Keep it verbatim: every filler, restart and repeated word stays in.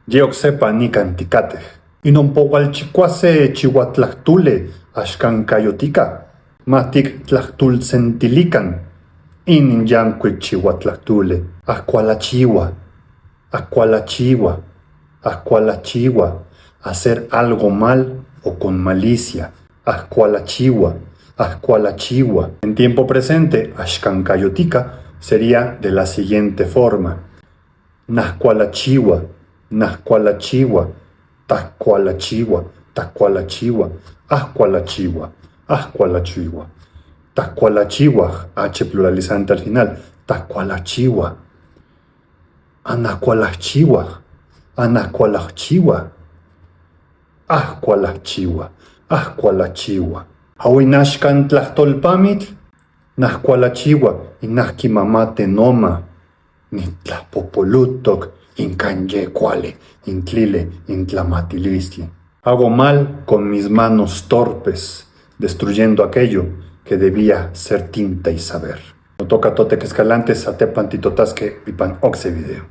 Yek oksepa nikan tikatej. In ompohualchikuase chihuatlajtule axkan kayotika, matik tlajtulsentilikan in yankuik chihuatlajtule. Ajkualachihua, ajkualachihua, ajkualachihua. Hacer algo mal o con malicia. Ajkualachihua, ajkualachihua. En tiempo presente, axkan kayotika, sería de la siguiente forma: najkualachihua, najkualachihua, tajkualachihua, tajkualachihua, ajkualachihua, ajkualachihua, tajkualachihua, H pluralizante al final, tajkualachihua. Anajkualajchihua, anajkualajchihua, ajkualajchihua, ajkualajchihua. Ahuin axkan tlajtol pamitl, najkualachihua, inahki mama tenoma, nitlapopolutok in kan yek kuali, in tlile, in tlamatilistli. Hago mal con mis manos torpes, destruyendo aquello que debía ser tinta y saber. Notoka Totech Escalante, satepan titotaske ipan okse video.